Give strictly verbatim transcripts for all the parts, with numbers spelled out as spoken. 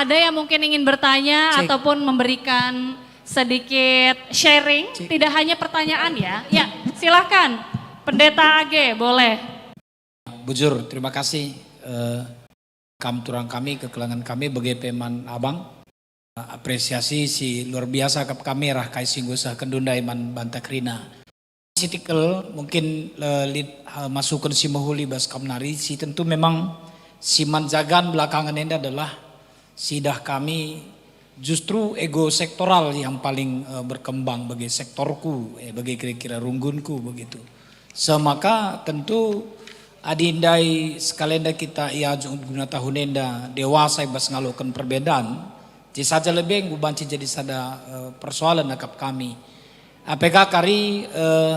Ada yang mungkin ingin bertanya Cek. ataupun memberikan sedikit sharing, Cek. tidak hanya pertanyaan ya. Ya, silahkan. Pendeta Age, boleh. Bujur, terima kasih, eh, kam turang kami, kekelengen kami, bage pe man abang. Eh, apresiasi si luar biasa kap kami arah kai si enggo isehken ndai man banta kerina. Sitik kal, mungkin, eh, lit, eh, masuken si mehuli bas kam nari, si tentu memang si man jagan belakangen enda adalah sidah kami justru ego sektoral yang paling, eh, berkembang bagi sektorku, eh, bagi kira-kira runggunku begitu. Semaka tentu adi ndai sekali enda kita iajuk guna tahun enda dewasa i bas ngaloken perbedaan, je saja lebe enggo banci jadi sada, eh, persoalan akap kami. Ape ka kari, eh,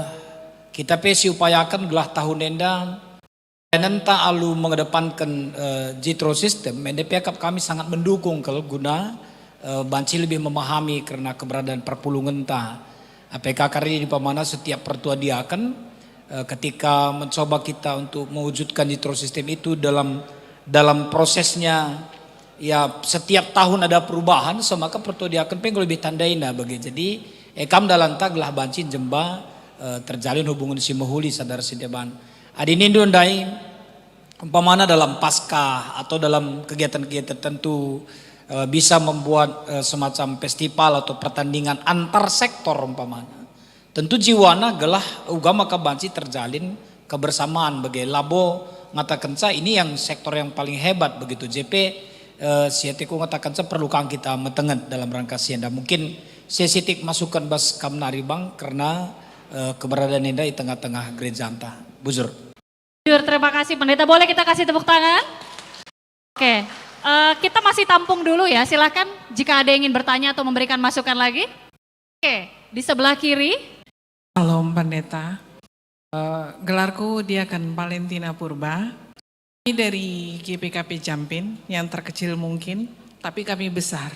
kita pe siupayaken gelah tahun enda nenta alu mengedepanken, eh, Jitro system, N D P akap kami sangat mendukung kal guna, eh, banci lebih memahami kerna keberadaan perpulungenta. Ape ka kari umpamana setiap pertua diaken, eh, ketika mencoba kita untuk mewujudkan Jitro system itu dalam, dalam prosesnya, ya, setiap tahun ada perubahan, semaka pertua diaken pe enggo lebih tandaina bage. Jadi, eh, kam dalanta gelah banci jemba, eh, terjalin hubungan si mehuli sadar si deban. Adi nindu ndai, umpamana dalam Paskah atau dalam kegiatan-kegiatan tertentu, eh, bisa membuat, eh, semacam festival atau pertandingan antar sektor umpamana. Tentu jiwana gelah uga maka banci terjalin kebersamaan bage, labo ngatakenca ini yang sektor yang paling hebat begitu. J P, eh, si ateku ngatakenca perlu kang kita metenget dalam rangka si enda. Mungkin sesitik masukan bas kam nari bang, karena, eh, keberadaan enda di tengah-tengah gerejanta. Bujur. Bujur, terima kasih Pendeta. Boleh kita kasih tepuk tangan? Oke, eh, kita masih tampung dulu ya. Silakan jika ada yang ingin bertanya atau memberikan masukan lagi. Oke, di sebelah kiri. Shalom Pendeta. Eh, gelarku Diaken Valentina Purba. Kami dari G P K P Jampin, yang terkecil mungkin, tapi kami besar.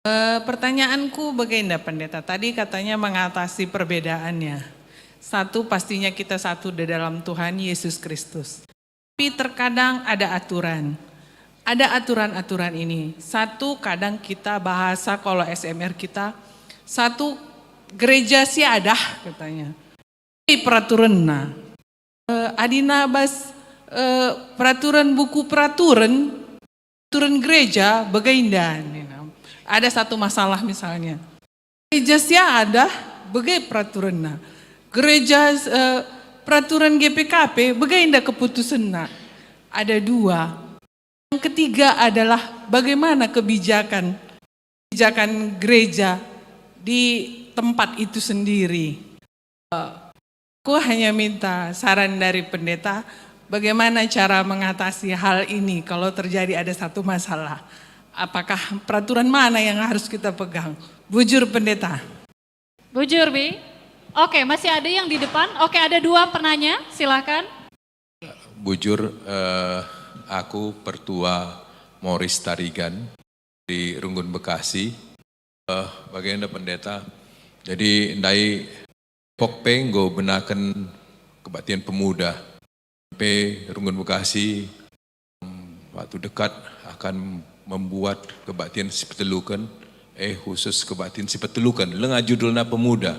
Eh, pertanyaanku begenda, Pendeta. Tadi katanya mengatasi perbedaannya. Satu, pastinya kita satu di dalam Tuhan Yesus Kristus. Tapi terkadang ada aturan. Ada aturan-aturan ini. Satu, kadang kita bahasa kalau S M R kita, satu, gereja siadah katanya. Ini peraturanna. Eh, adina bas, eh, peraturan, buku peraturan, peraturan gereja, bage enda, nina. Ada satu masalah misalnya. Gereja siadah, bage peraturanna. Gereja, eh, peraturan G P K P, bage enda keputusanna. Ada dua. Yang ketiga adalah bagaimana kebijakan, kebijakan gereja di tempat itu sendiri. Eh, aku hanya minta saran dari pendeta, bagaimana cara mengatasi hal ini kalau terjadi ada satu masalah. Apakah peraturan mana yang harus kita pegang? Bujur, Pendeta. Bujur, Bi. Oke, masih ada yang di depan. Oke, ada dua penanya, silakan. Bujur, eh, aku Pertua Morris Tarigan di Runggun Bekasi. Eh, bage enda Pendeta. Jadi, ndai Pok pe enggo benaken kebaktian pemuda. Pe Runggun Bekasi, em, waktu dekat akan membuat kebaktian si peteluken, eh, khusus kebaktian si peteluken. Lenga judulna pemuda.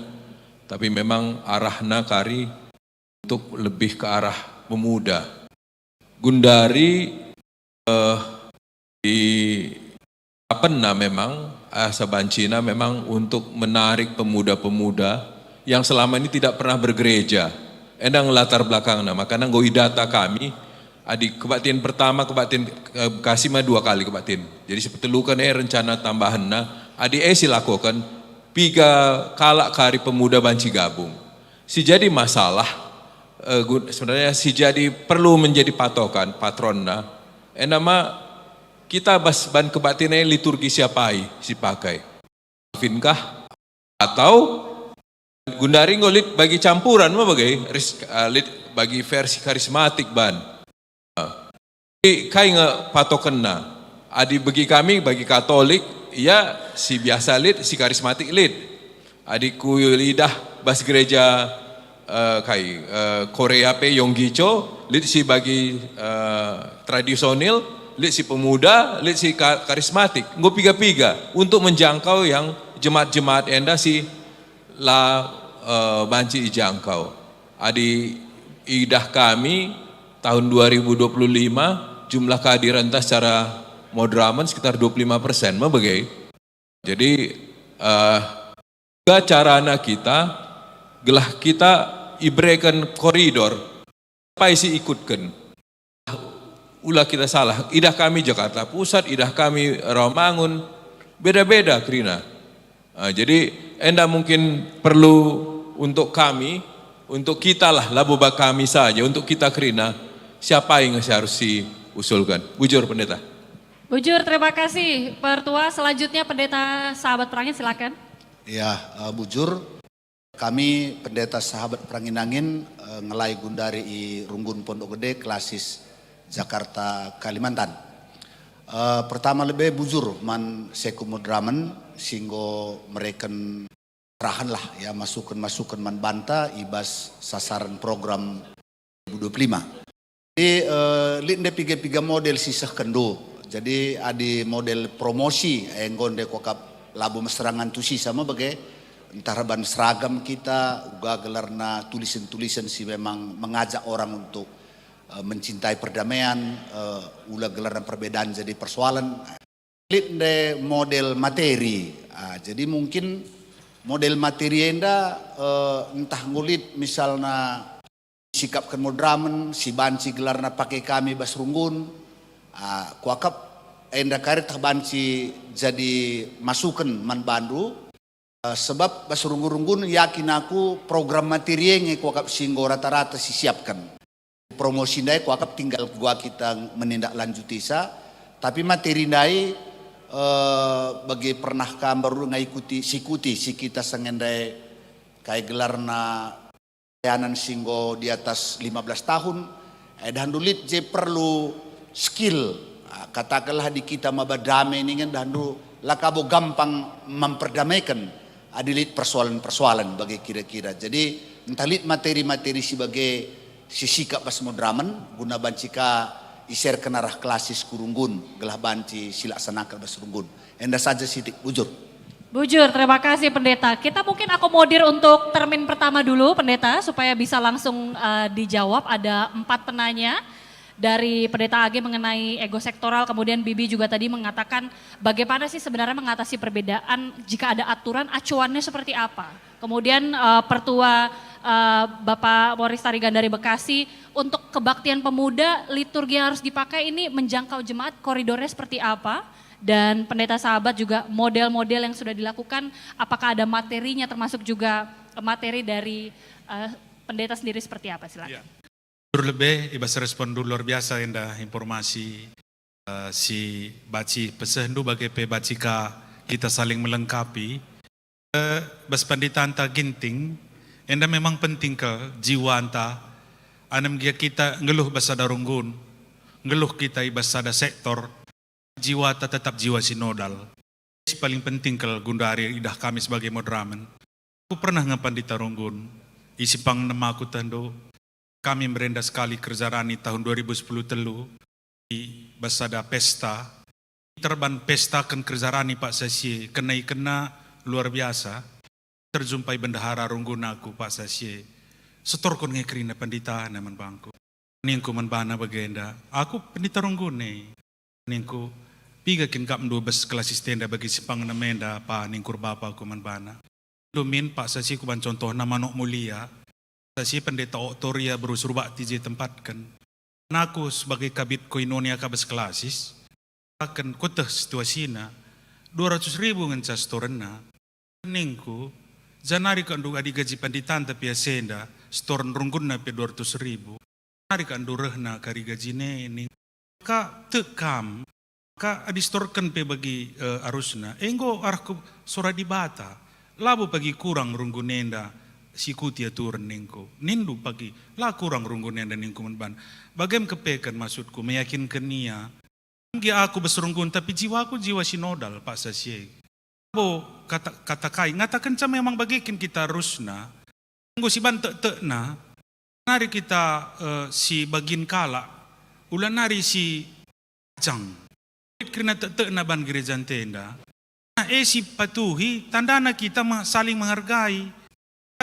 Tapi memang arahna kari untuk lebih ke arah pemuda. Gundari, eh, di apenna memang, asa bancina memang untuk menarik pemuda-pemuda yang selama ini tidak pernah bergereja. Enda ngelatar belakangna, makana enggo idata kami, adi kebaktin pertama, kebaktin, eh, Bekasi ma dua kali kebaktin. Jadi si peteluken e rencana tambahenna, adi e silakoken, piga kalak kari pemuda banci gabung. Si jadi masalah, eh, gun-, sebenarnya si jadi perlu menjadi patokan, patronna, enda ma kita bas ban kebaktin e liturgi si apai si pakai? Calvin kah? Atau gundari enggo lit bagi campuran ma bage, ris-, eh, lit bagi versi karismatik ban. Eh, jadi kai nge patokenna? Adi bagi kami, bagi Katolik, ya si biasa lit, si karismatik lit. Adi kuidah bas gereja, eh, kai, eh, Korea pe Yonggi Cho, lit si bagi, eh, tradisional, Lit si pemuda, lit si ka-, karismatik, enggo piga-piga untuk menjangkau yang jemaat-jemaat enda si la, eh, banci ijangkau. Adi idah kami tahun dua ribu dua puluh lima, jumlah kehadiran ntah secara Modramen sekitar dua puluh lima persen, me bage. Jadi, eh, juga carana kita, gelah kita ibereken koridor, apai si ikutken. Ula kita salah, idah kami Jakarta Pusat, idah kami Rawamangun, beda-beda kerina. Ah, jadi, enda mungkin perlu untuk kami, untuk kita lah, labo ba kami saja, untuk kita kerina, siapa yang harus diusulkan? Bujur, Pendeta. Bujur, terima kasih, Pertua. Selanjutnya, Pendeta Sahabat Perangin, silakan. Ya, eh, bujur. Kami Pendeta Sahabat Perangin-angin, eh, ngelai gundari i Runggun Pondok Gede, Klasis, Jakarta, Kalimantan. Eh, pertama lebe bujur man Sekum Modramen si enggo mereken serahen lah, ya, masuken-masuken man banta i bas sasaran program dua ribu dua puluh lima. Jadi, eh, lit ndai piga-piga model si isehkenndu. Jadi, adi model promosi, eh, enggo ndai kuakap labo mesera ngentusisa me bage, ntah erban seragam kita, uga gelarna tulisen-tulisen si memang mengajak orang untuk, eh, mencintai perdamaian, eh, ula gelarna perbedaan jadi persoalan. Lit ndai model materi. Ah, jadi mungkin model materi enda, eh, ntah enggo lit misalna sikapken Modramen, si banci gelarna pake kami bas Runggun. Ah, kuakap enda kari tah banci jadi masuken man bandu. Eh, sebab bas Runggun-Runggun yakin aku program materi e nge kuakap si enggo rata-rata sisiapken. Promosi ndai kuakap tinggal gua kita menindaklanjutisa, tapi materi ndai, eh, bagi pernah ka mbaru ngaikuti, sikuti si kita sengendai kai gelarna pelayanan si enggo di atas lima belas tahun, eh, dahndu lit je perlu skill. Ah, katakenlah di kita maba dame ningen dahndu la kabo gampang memperdamaiken adi lit persoalan-persoalan bage kira-kira. Jadi, ntah lit materi-materi si bage si sikap bas Modramen guna banci ka iserken arah klasis ku Runggun gelah banci silaksanaken bas Runggun. Enda saja sitik, bujur. Bujur, terima kasih, Pendeta. Kita mungkin akomodir untuk termin pertama dulu, Pendeta, supaya bisa langsung, eh, dijawab. Ada empat penanya dari Pendeta Age mengenai ego sektoral, kemudian Bibi juga tadi mengatakan bagaimana sih sebenarnya mengatasi perbedaan jika ada aturan, acuannya seperti apa. Kemudian, eh, Pertua, eh, Bapak Moris Tarigan dari Bekasi, untuk kebaktian pemuda, liturgi yang harus dipakai ini menjangkau jemaat, koridornya seperti apa? Dan Pendeta Sahabat juga model-model yang sudah dilakukan, apakah ada materinya, termasuk juga materi dari, eh, Pendeta sendiri seperti apa? Silakan. Ya. Jujur lebe, i bas responndu luar biasa enda informasi, eh, si banci pesehndu bage pe banci ka kita saling melengkapi. Eh, bas penditanta Ginting, enda memang penting kal jiwanta, anem gia kita nggeluh bas sada runggun, nggeluh kita i bas sada sektor, jiwata tetap jiwa sinodal. Si paling penting kal gundari idah kami sebagai Modramen. Aku pernah nge Pandita Runggun, i Simpang Enem aku tehndu. Kami merenda sekali kerja rani tahun dua ribu sepuluh telu i bas sada pesta. Terban pestaken kerja rani Pak Sasie, kena ikena luar biasa. Terjumpai bendahara Runggun aku, Pak Sasie. Setorkon nge kerina Pandita, nina man bangku. Ningku man bana bagenda, aku Pandita Runggun e. Ningku, piga kin kap ndu bas klasis tenda bagi Simpang Enem enda, Pa, ningku erbapaku man bana. Ndu min, Pak Sasie, kuban contohna Manuk Mulia, Sasie Pendeta Oktoria beru Surbakti je tempatken. Aku sebagai kabit koinonia ka bas klasis, aken kueteh situasina, dua ratus ribu ngenca setorenna. Ningku, janari kak ndu adi gaji panditanta pe asenda, setoren runggunna pe dua ratus ribu. Janari kak ndu rehna kari gajina e, ning-, ka tek kam, ka adi setorken pe bagi, eh, arusna, enggo arah ku sora Dibata. Labo pagi kurang runggun enda sikuti aturen ningku. Nindu pagi, la kurang runggun enda ningku man bana. Bagem kepeken maksudku, meyakinken ia. Nggih aku bas runggun, tapi jiwaku jiwa sinodal, Pak Sasie. Labo kata, kata kai, ngatakenca memang bage kin kita arusna. Enggo siban tek-tekna, nari kita, eh, si bagin kalak, ula nari si Jang. Lit kerina tek-tekna ban gereja ntenda. Nah, e si patuhi tandana kita me-, saling menghargai.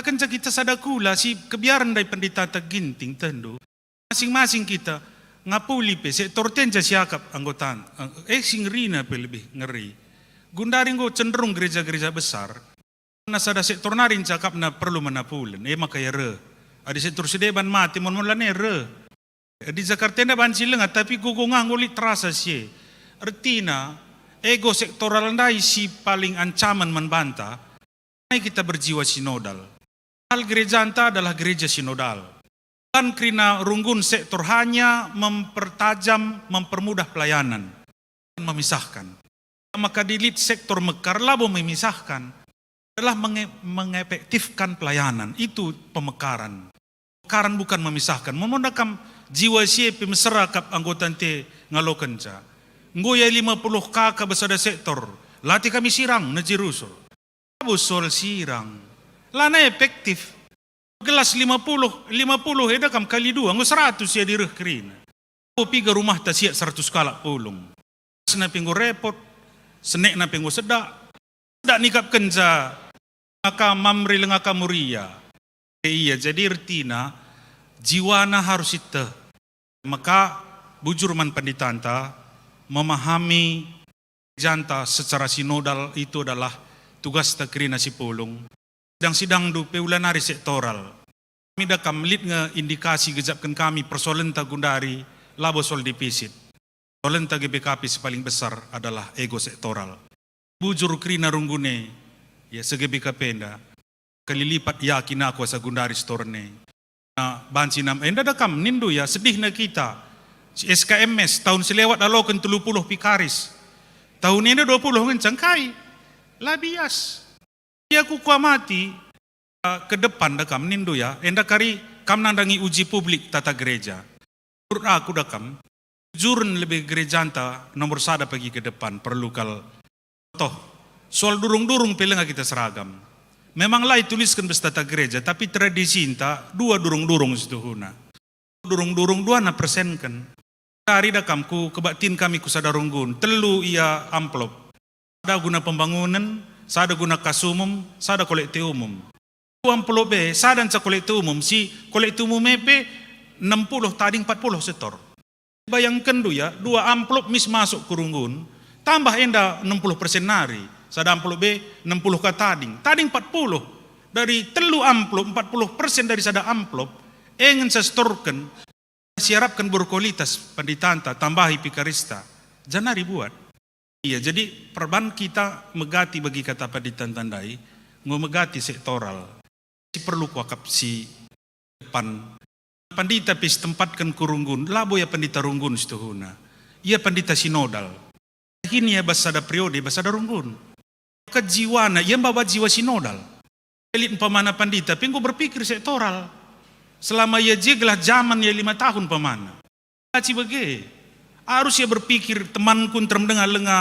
Kenca kita sada kula si kebiaren ndai pendeta teginting tehndu. Masing-masing kita ngapuli pe sektor tenca siakap anggota, eh, si ngerina pe lebih ngeri. Gundari enggo cenderung gereja-gereja besar. Na sada sektor nari cakapna perlu menapulen, e maka ia reh. Adi sektor si deban mate, mon-mon lanai reh. Di Jakarta enda banci langa, tapi gogo ngah enggo lit terasa si e. Ertina, ego sektoral ndai si paling ancaman man banta. Mai kita berjiwa sinodal. Hal gerejanta adalah gereja sinodal. Bukan kerina runggun sektor hanya mempertajam, mempermudah pelayanan, memisahkan. Maka di lit sektor mekar labo memisahkan, adalah menge-, mengefektifkan pelayanan. Itu pemekaran. Pemekaran bukan memisahkan. Memonda kam jiwa si e pe mesera kap anggota nte ngalokenca. Enggo ia lima puluh K K bas sada sektor. Latih kami sirang neji rusur. Labo soal sirang. Lana efektif. Gelas lima puluh, lima puluh eda kam kali dua, enggo seratus ia direh kerina. Enggo piga rumahta siat seratus kalak pulung. Sena pe enggo repot, senekna pe enggo sedak. Sedak nikapkenca, ngaka Mamre langa ka Muria. E ia, jadi ertina, jiwana harus iteh. Maka bujur man pendetanta, memahami janta secara sinodal itu adalah tugasta kerina si pulung. Sidang-sidangndu pe ula nari sektoral. Kami dakam lit nge indikasi gejapken kami persoalenta gundari labo soal defisit. Persoalenta G B K P si paling besar adalah ego sektoral. Bujur kerina runggun e, ya, se-G B K P enda. Kali lipat yakin aku asa gundari sektor e. Nah, banci nam enda dakam nindu ya, sedihna kita. Si S K M S tahun selewat aloken telu puluh pikaris. Tahun enda dua puluh ngenca ngkai. La bias. Ia kukuamati, eh, ke depan dakam nindu ya, enda kari kam nandangi uji publik tata gereja. Menurut aku dakam, kejujuren lebe gerejanta nomor sada pagi ke depan perlu kal. Toh, soal durung-durung pe langa kita seragam. Memang la itulisken bas tata gereja, tapi tradisinta dua durung-durung situhuna. Durung-durung duana persenken. Kari dakam ku kebaktin kami ku sada runggun, telu ia amplop. Sada guna pembangunen, sada guna kas umum, sada kolekte umum. Dua amplop e, sada nca kolekte umum, si kolekte umum e pe enam puluh tading empat puluh setor. Bayangkenndu ya, dua amplop mis masuk ku runggun, tambah enda enam puluh persen nari, sada amplop e enam puluh ka tading, tading empat puluh. Dari telu amplop, empat puluh persen dari sada amplop, e ngenca setorken, siarapken berkualitas penditanta, tambahi pikarista, janari buat. Iya, jadi perban kita megati bagi kata penditanta ndai, enggo megati sektoral. Si perlu kuakap si depan. Pendita pe sitempatken ku runggun, labo ia pendita runggun situhuna. Ia pendita sinodal. Dahin ia bas sada periode, bas sada runggun. Kejiwana, ia maba jiwa sinodal. Lit umpamana pandita pe enggo berpikir sektoral. Selama ia je gelah jaman ia lima tahun umpamana. Aci bage, arus ia berpikir, "Temanku nterem denga lenga,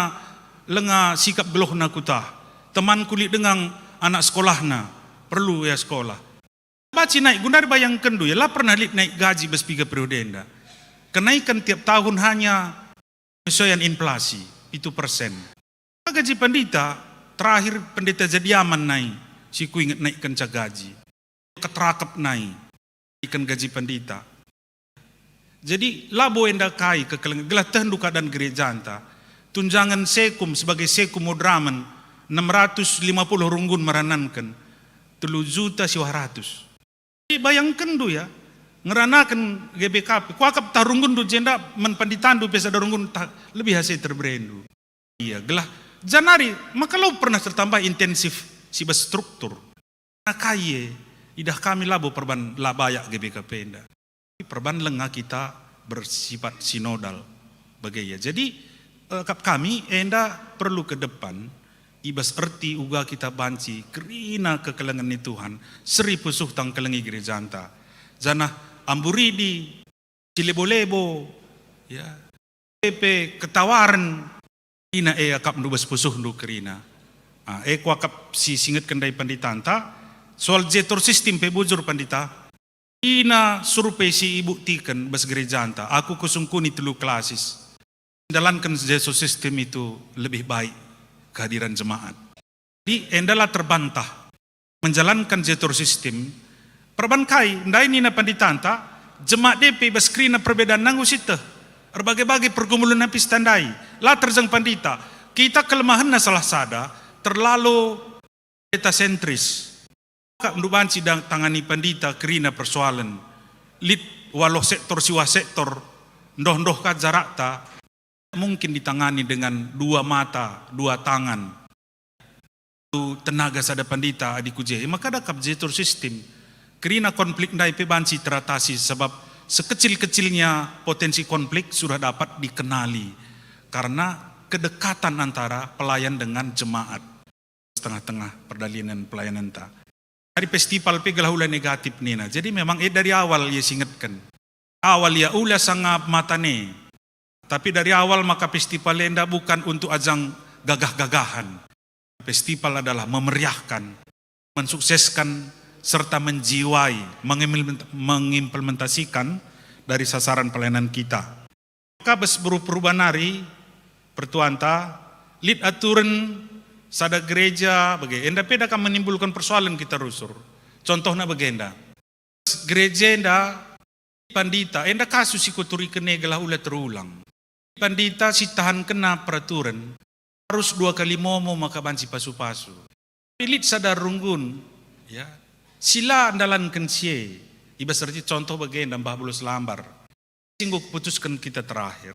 lenga sikap gelohna kutah. Temanku lit denga anak sekolahna, perlu ia sekolah." Baci naik gundari bayangkenndu ia, la pernah lit naik gaji bas piga periode enda. Kenaikan tiap tahun hanya penyesuaian inflasi, pitu persen. Gaji pandita, terakhir pendeta jadi aman nai, si kuinget naikkenca gaji. Keterakep nai, iken gaji pandita. Jadi, labo enda kai kekelengen, gelah tehndu keadaan gerejanta. Tunjangan sekum sebagai sekum Maud Rahman, enam ratus lima puluh runggun merananken, telu juta siwah ratus. Jadi, bayangkenndu ya, ngeranaken G B K P, kuakap tah runggunndu jenda man panditandu pe sada runggun tah lebih ase terberendu. Iya, gelah janari maka lau pernah tertambah intensif si bas struktur. Nah, kai e, idah kami labo perban la bayak G B K P enda. Perban lenga kita bersifat sinodal. Bage ia. Jadi, eh, kap kami enda perlu ke depan, i bas erti uga kita banci kerina kekelengen ni Tuhan, seri pusuh tang kelengi gerejanta. Janah amburidi, si lebo-lebo, ya, pe, pe ketawaren, ina e akapndu bas pusuhndu kerina. Ah, e kuakap si singetken ndai panditanta, soal jetor sistem pe bujur pandita. Ina survei si ibuktiken bas gerejanta, aku kusungkuni telu klasis. Menjalankan Zetor System itu lebih baik kehadiran jemaat. Jadi, enda la terbantah menjalankan Zetor System. Perban kai, ndai nina panditanta, jemaat e pe bas kerina perbedaan nanggo sieteh. Erbage-bage pergumulen napis tandai. La terjeng pandita. Kita kelemahenna salah sada, terlalu deta sentris. Kap ndu banci dang tangani pandita kerina persoalen. Lit waloh sektor siwah sektor, ndoh-ndoh ka jarakta, mungkin ditangani dengan dua mata, dua tangan. Tu tenaga sada pandita adi ku je, maka dakap Zetor System. Kerina konflik ndai pe banci teratasi, sebab sekecil-kecilnya potensi konflik sudah dapat dikenali karena kedekatan antara pelayan dengan jemaat. Tengah-tengah perdalanen pelayanenta. Dari festival pe gelah ula negatif nina. Jadi memang, eh, dari awal ia singetken. Awal ia ula sangap matane. Tapi dari awal maka festival enda bukan untuk ajang gagah-gagahan. Festival adalah memeriahkan, mensukseskan, serta menjiwai, mengimplementa-, mengimplementasikan dari sasaran pelayanan kita. Maka bas beru-, perubahan nari, pertuanta, lit aturen sada gereja bage, enda pe da kam menimbulkan persoalen kita rusur. Contohna bagenda. Gereja enda, pandita, enda kasus si kuturiken e gelah ula terulang. Pandita si tahankenna peraturen, arus dua kali momo maka banci pasu-pasu. Tapi lit sada runggun, ya, si la ndalanken si e. Ibas erti contoh bagenda Mbah Bulos Lambar. Si enggo kuputusken kita terakhir.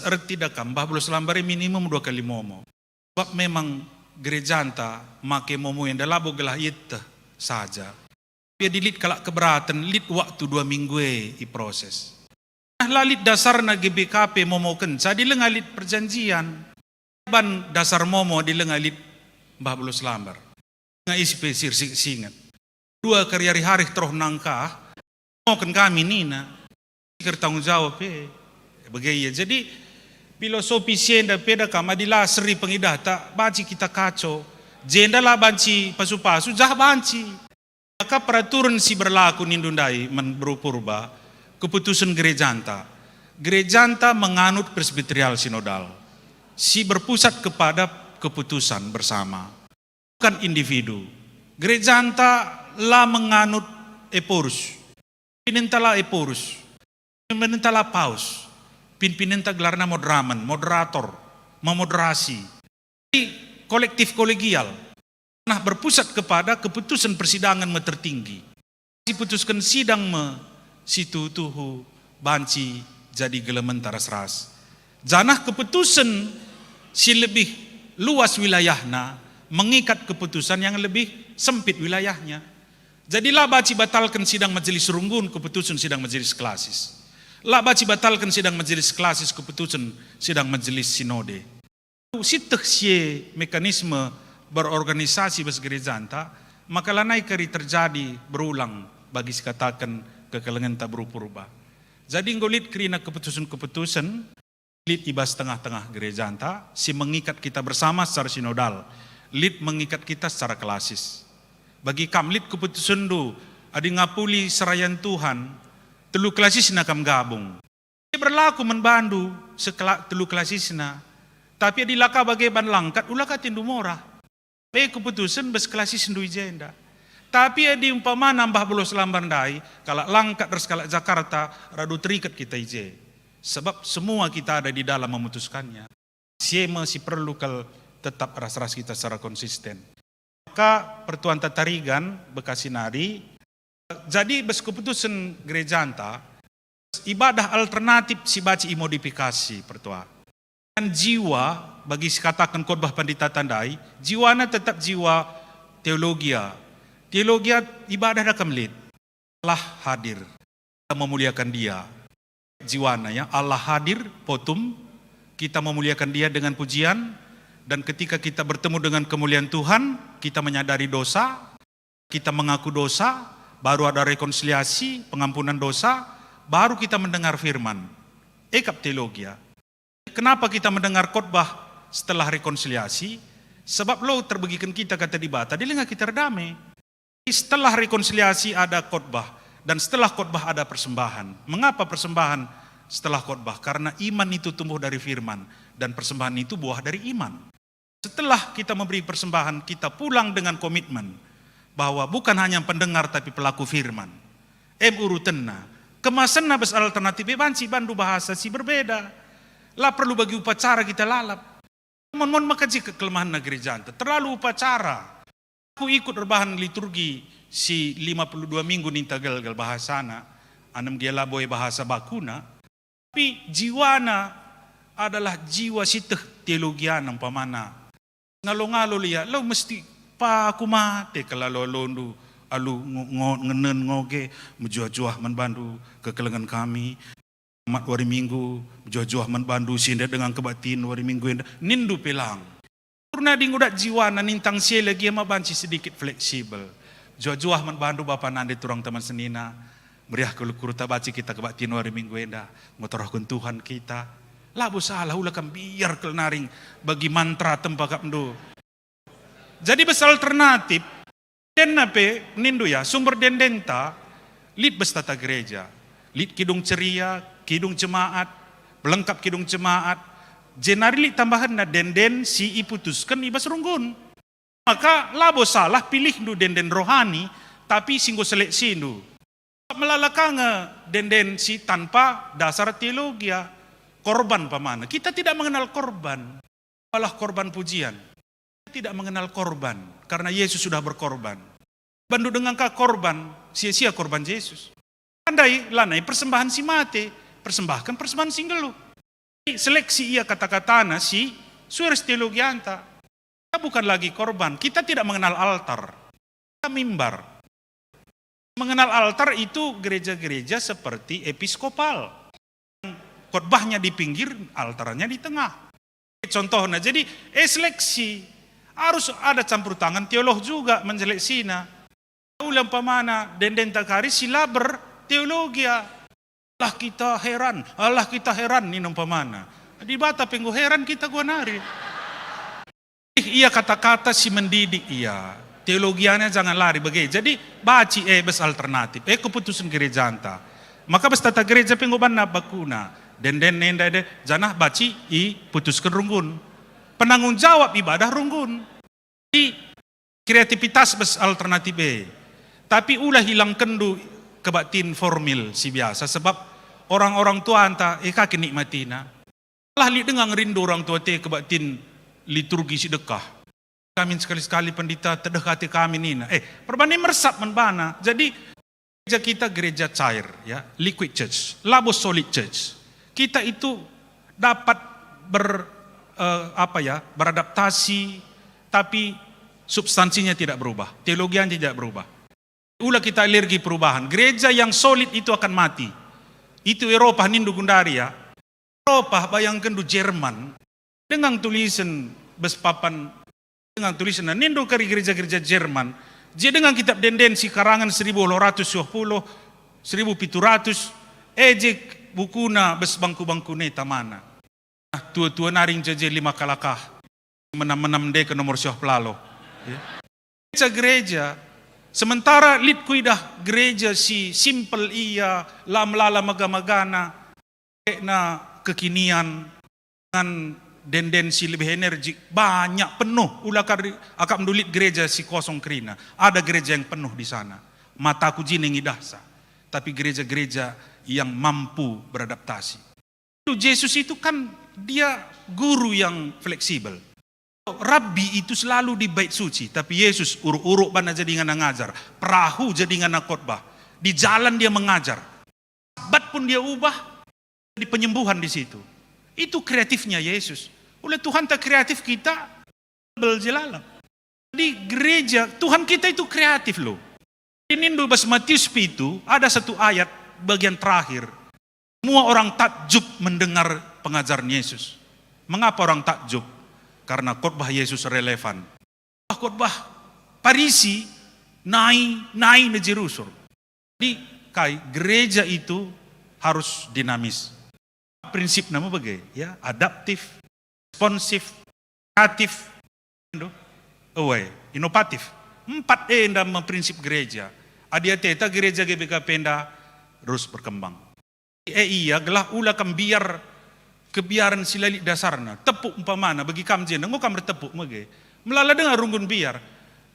Erti da kam, Mbah Bulos Lambar e minimum dua kali momo. Sebab memang gerejanta make momo enda labo gelah ieteh saja. Tapi adi lit kalak keberaten, lit waktu dua minggu e iproses. Nah, la lit dasarna G B K P momokenca adi langa lit perjanjian. Ban dasar momo adi langa lit Mbah Bulos Lambar. Nga isi pe si ersinget-singet. Dua kari-ari hari teroh nangkah, moken kami nina. Ertanggung jawab pe. Bage ia. Jadi, filosofi si enda pe da kam, adi la seri pengidahta, banci kita kaco. Jenda la banci pasu-pasu, jah banci. Maka peraturen si berlaku nindu ndai man beru Purba, keputusen gerejanta. Gerejanta menganut presbyterial sinodal, si berpusat kepada keputusan bersama, bukan individu. Gerejanta la menganut ephorus. Pimpinenta la ephorus. Pimpinenta la paus. Pimpinenta gelarna moderamen, moderator, memoderasi. Jadi, kolektif kolegial. Nah, berpusat kepada keputusen persidangan me tertinggi. Siputusken sidang me si tuhu-tuhu banci jadi gelementa ras-ras. Janah keputusen si lebih luas wilayahna mengikat keputusan yang lebih sempit wilayahnya. Jadi la banci batalken sidang majelis runggun keputusen sidang majelis klasis. La banci batalken sidang majelis klasis keputusen sidang majelis sinode. Sieteh si e mekanisme berorganisasi bas gerejanta, maka lanai kari terjadi berulang bagi sikataken kekelengenta beru Purba. Jadi enggo lit kerina keputusen-keputusen, lit i bas tengah-tengah gerejanta, si mengikat kita bersama secara sinodal, lit mengikat kita secara klasis. Bagi kam lit keputusenndu, adi ngapuli serayan Tuhan, telu klasisna kam gabung. Berlaku man bandu sekela-, telu klasisna. Tapi adi la ka bage ban langkat, ula ka atendu morah. E keputusen bas klasisndu i jenda. Tapi adi umpamana Mbah Bulos Lambar ndai, kalak langkat ras kalak Jakarta, radu terikat kita i je. Sebab semua kita ada di dalam memutuskannya. Si e me si perlu kal tetap ras-ras kita secara konsisten. Maka pertuanta Tarigan, Bekasi nari, jadi bas keputusen gerejanta, ibadah alternatif si banci imodifikasi, pertua. Dan jiwa, bagi sikataken khotbah pandita tandai, jiwana tetap jiwa teologia. Teologia ibadah da kam lit. Allah hadir. Kita memuliakan Dia. Jiwana, ya, Allah hadir, potum, kita memuliakan Dia dengan pujian, dan ketika kita bertemu dengan kemuliaan Tuhan, kita menyadari dosa, kita mengaku dosa, baru ada rekonsiliasi, pengampunan dosa, baru kita mendengar firman. E kap teologia. Kenapa kita mendengar khotbah setelah rekonsiliasi? Sebab lo terbegiken kita kata Dibata, adi langa kita erdame. Setelah rekonsiliasi ada khotbah, dan setelah khotbah ada persembahan. Mengapa persembahan setelah khotbah, karena iman itu tumbuh dari firman, dan persembahan itu buah dari iman. Setelah kita memberi persembahan, kita pulang dengan komitmen bahwa bukan hanya pendengar tapi pelaku firman. Em urutenna, kemasenna bas alternatif e banci bandu bahasa si berbeda. La perlu bagi upacara kita lalap. Mon-mon maka je kekelemahenna gerejanta, terlalu upacara. Aku ikut erbahan liturgi si lima puluh dua minggu ninta gelgel bahasana, anem gia labo e bahasa bakuna, tapi jiwana adalah jiwa si teh teologiana umpamana. Ngalo-ngalo lia, lo mesti paku mate kal alo-alondu alu ngo-, ngo-, ngenen ngoge, mejuah-juah man bandu kekelengen kami. Mat wari Minggu, mejuah-juah man bandu si enda dengan kebaktin wari Minggu enda, nindu pe lang. Pernah dingudat jiwana nintang si e lagi ma banci sedikit fleksibel. Juah-juah man bandu bapa nande turang teman senina, meriah kal ukurta banci kita kebaktin wari Minggu enda, ngetohken Tuhan kita. Labo salah, ula kam biar kal naring bagi mantra tempa kapndu. Jadi bas alternatif, denna pe nindu ya, sumber dendenta lit bas tata gereja. Lit kidung ceria, kidung jemaat, pelengkap kidung jemaat, jenari lit tambahenna denden si iputusken i bas runggun. Maka labo salah pilihndu denden rohani, tapi si enggo seleksindu. Melala ka nge denden si tanpa dasar teologia. Korban pamana. Kita tidak mengenal korban. Apalah korban pujian. Kita tidak mengenal korban, karena Yesus sudah berkorban. Bandu denga ka korban, sia-sia korban Jesus. Andai lanai persembahan si mate, persembahken persembahan si nggeluh. Seleksi ia kata-katana si sue ras teologianta. Kita bukan lagi korban, kita tidak mengenal altar. Kita mimbar. Mengenal altar itu gereja-gereja seperti episkopal. Khotbahnya di pinggir, altarnya di tengah. Contohna, jadi, eh, seleksi. Harus ada campur tangan teolog juga menjeleksina. Ula umpamana, dendenta kari si la berteologia. Lah kita heran, alah kita heran nina umpamana. Dibata pe enggo heran kita gua nari. Ih, ia kata-kata si mendidik ia. Teologianya jangan lari bage. Jadi, baci, eh, bas alternatif. Eh, keputusan gerejanta. Maka bas tata gereja pe enggo banna bakuna. Denden enda de, janah baci iputusken runggun. Penanggung jawab ibadah runggun. Jadi, kreativitas bas alternatif e. Tapi ulah ilangkenndu kebaktin formil si biasa, sebab orang-orang tuanta, eh, ka kenikmatina. Lah lit denga ngerindu orang tua te kebaktin liturgi si dekah. Kami sekali-sekali pendeta tedeh ate kami nina. Eh, perbahan e meresap man bana. Jadi, gereja kita gereja cair, ya, liquid church, labo solid church. Kita itu dapat ber, eh, apa ya, beradaptasi, tapi substansinya tidak berubah, teologianya tidak berubah. Ula kita alergi perubahan. Gereja yang solid itu akan mati. Itu Eropa nindu gundari ya. Eropa, bayangkenndu Jerman. Denga tulisen bas papan, denga tulisen, nah, nindu kari gereja-gereja Jerman. Je denga kitab denden si karangen seribu dua ratus dua puluh, seribu pitu ratus, eh, je bukuna bas bangku-bangku ne tamana. Nah, tua-tua naring je, je lima kalakah. Menam-menam ndeke nomor siah pelalo. Ya. Gereja-gereja, sementara lit kuidah gereja si simpel ia, la melala mega-megana, na kekinian, dengan denden si lebih energik, banyak, penuh, ula kari akap ndulit gereja si kosong kerina. Ada gereja yang penuh di sana. Mataku jine ngidahsa. Tapi gereja-gereja yang mampu beradaptasi. Itu Jesus itu kan dia guru yang fleksibel. Rabbi itu selalu di bait suci, tapi Yesus uruk-uruk bana jadi ngana ngajar, perahu jadi ngana khotbah, di jalan dia mengajar. Sabat pun dia ubah jadi penyembuhan di situ. Itu kreatifnya Yesus. Oleh Tuhan tak kreatif kita, bel je lalap. Di gereja, Tuhan kita itu kreatif loh. Ini bas Matius pitu, ada satu ayat bagian terakhir. Semua orang takjub mendengar pengajaran Yesus. Mengapa orang takjub? Karena khotbah Yesus relevan. Khotbah Parisi nai, nai ne je rusur. Jadi, kai, gereja itu harus dinamis. Prinsipna me bage, ya, adaptif, responsif, kreatif, ndo, aware, inovatif. Empat enda me prinsip gereja. Adi ateta gereja G B K P enda terus berkembang. E ia, gelah ula kam mbiar kebiaren si la lit dasarna. Tepuk umpamana, bagi kam jenda, enggo kam ertepuk mege. Melala denga runggun mbiar.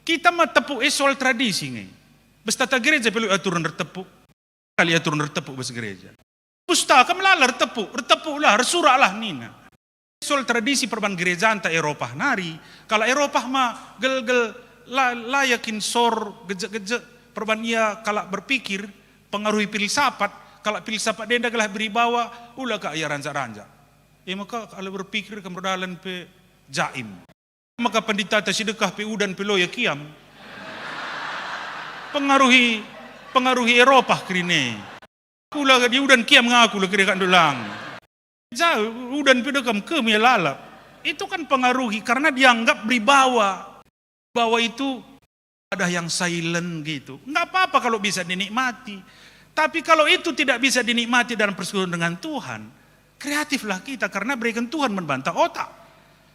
Kita ma tepuk e soal tradisi nge. Bas tata gereja pe lit aturen ertepuk. Kali aturen ertepuk bas gereja. Pustaka melala ertepuk, ertepuklah, ersuraklah nina. Soal tradisi perban gerejanta Eropah nari, kalak Eropah ma gelgel la, la yakin sor gejek-gejek perban ia kalak berpikir, pengaruhi filsafat, kalak filsafat enda gelah beribawa, ula ka ia rancak-rancak. E maka kalak berpikir kam erdalan pe jaim. Maka penditata si dekah pe udan pe lo ia kiam. Pengaruhi, pengaruhi Eropah kerine. Kula di udan kiam ngaku la kira kak ndulang. Ja, udan pe dekam ke me lalap. Itu kan pengaruhi karena dianggap beribawa. Bahwa itu ada yang silent gitu. Nggak apa-apa kalau bisa dinikmati. Tapi kalau itu tidak bisa dinikmati dalam persekutuan dengan Tuhan, kreatiflah kita karena berikan Tuhan membanta otak.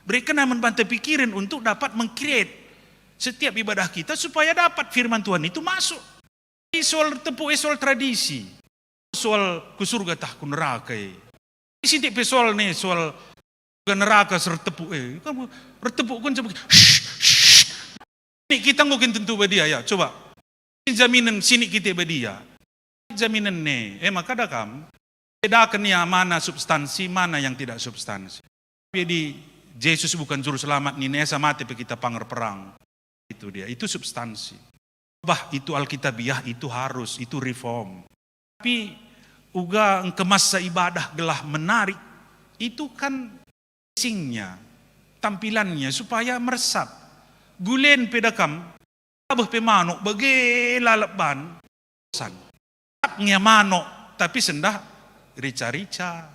Berikan membanta pikiran untuk dapat mengcreate setiap ibadah kita supaya dapat firman Tuhan itu masuk. Soal tepuk, eh, soal tradisi. Soal ku surga tah ku neraka, eh. Sitik pe soal ne, soal ke neraka sertepuk, eh. Kamu ertepuk kun coba. Shh, shh. Ini kita enggo kin tentu badia, ya, coba. Ini jaminan sinik kita badia. Jaminan ne, eh, maka ada kam. Bedakan ya mana substansi, mana yang tidak substansi. Jadi, Jesus bukan juru selamat, nina esa mate pe kita panger perang. Itu dia, itu substansi. Bah, itu Alkitabiah, itu harus, itu reform. Tapi uga engkemas ibadah gelah menarik, itu kan dressingnya, tampilannya supaya meresap. Gulen pe dekam, abeh pe manuk bage lalap ban. San. Tetap ngia manuk, tapi sendah rica-rica,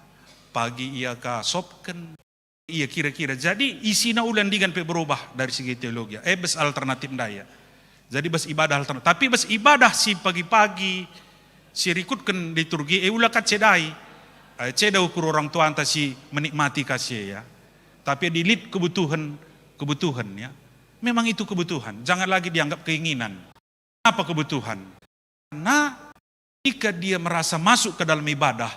pagi ia ka sopken, ia kira-kira. Jadi isina ulan digan pe berubah dari segi teologi. Eh, bas alternatif ndai ya. Jadi bas ibadah alternatif. Tapi bas ibadah si pagi-pagi, si rikutken liturgi, eh, ula ka cedai. Eh, ceda ukur orang tuanta si menikmati kasih ya. Tapi di lit kebutuhan, kebutuhan ya. Memang itu kebutuhan. Jangan lagi dianggap keinginan. Apa kebutuhan? Karena ketika dia merasa masuk ke dalam ibadah,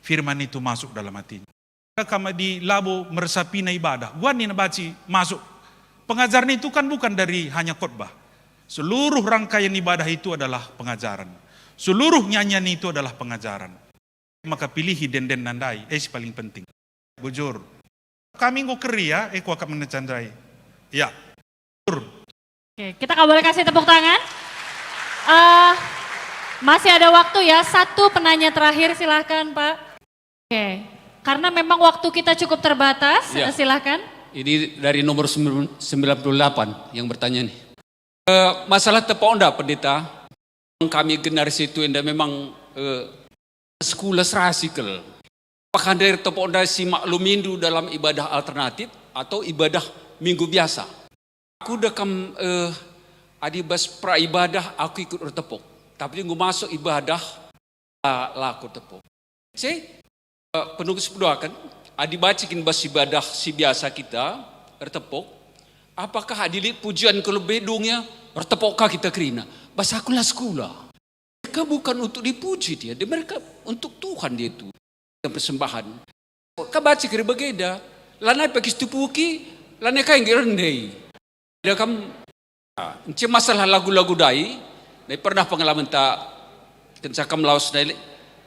firman itu masuk dalam hatinya. Maka kama di labo meresapina ibadah, guan nina baci masuk. Pengajaran itu kan bukan dari hanya khotbah. Seluruh rangkaian ibadah itu adalah pengajaran. Seluruh nyanyian itu adalah pengajaran. Maka pilihi denden nandai, eh, si paling penting. Bujur. Kami enggo keri ya, eh, kuakap menecandai. Ya. Bujur. Oke, kita nggak boleh kasih tepuk tangan. Eh, masih ada waktu ya, satu penanya terakhir silahkan Pak. Oke, karena memang waktu kita cukup terbatas, Ya. Silahkan. Ini dari nomor sembilan puluh delapan yang bertanya nih. Eh, masalah tepok enda, Pendeta, kami generasi itu enda memang eh, sekula serasi kal. Apakah dari tepok enda si maklumindu dalam ibadah alternatif atau ibadah minggu biasa? Aku dekam eh, adi bas pra ibadah aku ikut ertepok. Tapi enggo masuk ibadah la, la aku tepok. Si? Eh, penunggu sepeduaken, adi baci kin bas ibadah si biasa kita ertepok, apakah adi lit pujian ku lebe dungnya ertepok ka kita kerina? Bas aku la sekula. Mereka bukan untuk dipuji dia, dia mereka untuk Tuhan dia itu. Yang persembahan. Ka baci keri bagenda, lanai pagi situpuki, lanai kai nggih rendai. Dia kam Ah, ence masalah lagu-lagu ndai, ndai pernah pengalaman ta kenca kam laus ndai,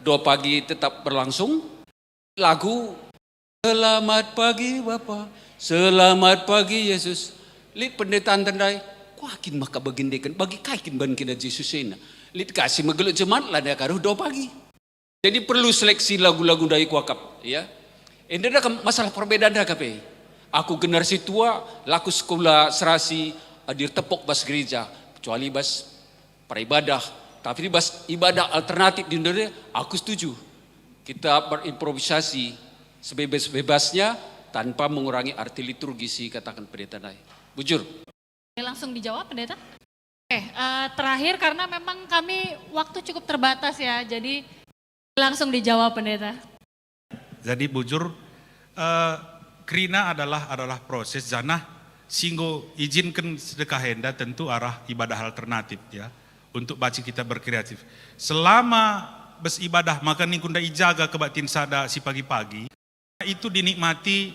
dua pagi tetap berlangsung. Lagu Selamat pagi Bapa, Selamat pagi Yesus. Lit pendeta ndai, kuakin maka bagindeken, bagi kai kin ban kena Jesus ena. Lit kasih megelut jemaat, lanai karuh dua pagi. Jadi perlu seleksi lagu-lagu ndai kuakap, ya. Enda da kam masalah perbedaan da kape. Aku generasi tua, laku sekula serasi, eh, adi ertepok bas gereja, kecuali bas peribadah. Tapi bas ibadah alternatif di Indonesia, aku setuju. Kita berimprovisasi sebebas-bebasnya tanpa mengurangi arti liturgi si katakan pendeta ndai. Bujur. Oke, langsung dijawab, Pendeta? Oke, eh, terakhir karena memang kami waktu cukup terbatas ya, jadi langsung dijawab, Pendeta. Jadi bujur, eh, kerina adalah adalah proses janah si enggo ijinken sedekah enda tentu arah ibadah alternatif ya, untuk baci kita berkreatif. Selama Bas ibadah maka ningkunda ijaga kebaktin sada si pagi-pagi, itu dinikmati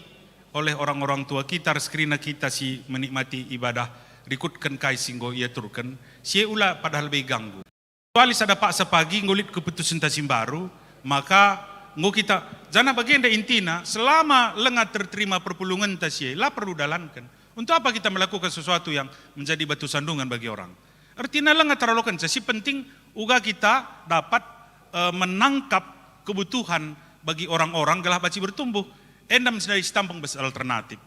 oleh orang-orang tua kita ras kerina kita si menikmati ibadah rikutken kai si enggo iaturken, si e ula padahal lebe iganggu. Kecuali sada paksa pagi enggo lit keputusenta si mbaru, maka enggo kita, janah bagenda intina, selama langa terterima perpulungenta si e, la perlu dalanken. Untuk apa kita melakukan sesuatu yang menjadi batu sandungan bagi orang? Ertina langa teralokenca, si penting uga kita dapat, eh, menangkap kebutuhan bagi orang-orang gelah banci bertumbuh. Enda menjadi sitampung bas alternatif.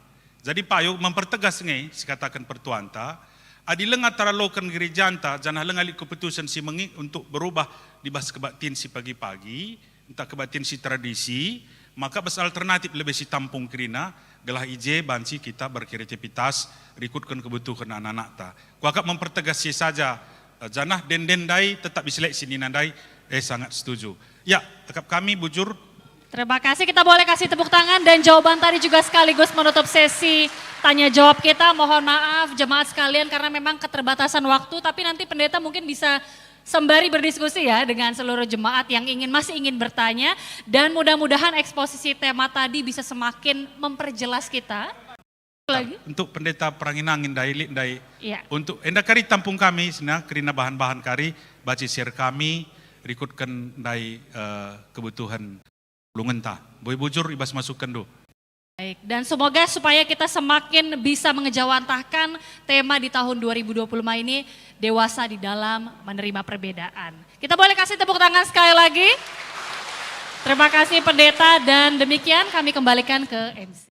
Jadi payo mempertegas nge sikataken pertuanta, adi langa teraloken gerejanta janah langa lit keputusen si mengi untuk berubah di bas kebaktin si pagi-pagi, ntah kebaktin si tradisi, maka bas alternatif lebe sitampung kerina, gelah i je banci kita berkreativitas rikutken kebutuhen anak-anakta. Kuakap mempertegas si saja, eh, janah den-den ndai tetap iselek si nina ndai, eh, sangat setuju. Ya, akap kami bujur. Terima kasih, kita boleh kasih tepuk tangan dan jawaban tadi juga sekaligus menutup sesi tanya jawab kita. Mohon maaf jemaat sekalian karena memang keterbatasan waktu, tapi nanti pendeta mungkin bisa sembari berdiskusi ya dengan seluruh jemaat yang ingin, masih ingin bertanya, dan mudah-mudahan eksposisi tema tadi bisa semakin memperjelas kita. Lagi? Untuk pendeta perangin-angin ndai, lit ndai. Ya. Untuk enda kari tampung kami, sina kerina bahan-bahan kari, banci share kami, rikutken ndai, eh, kebutuhen pulungenta. Boy bujur i bas masukkenndu. Baik, dan semoga supaya kita semakin bisa mengejawantahkan tema di tahun dua ribu dua puluh lima ini, dewasa di dalam menerima perbedaan. Kita boleh kasih tepuk tangan sekali lagi. Terima kasih pendeta, dan demikian kami kembalikan ke M C.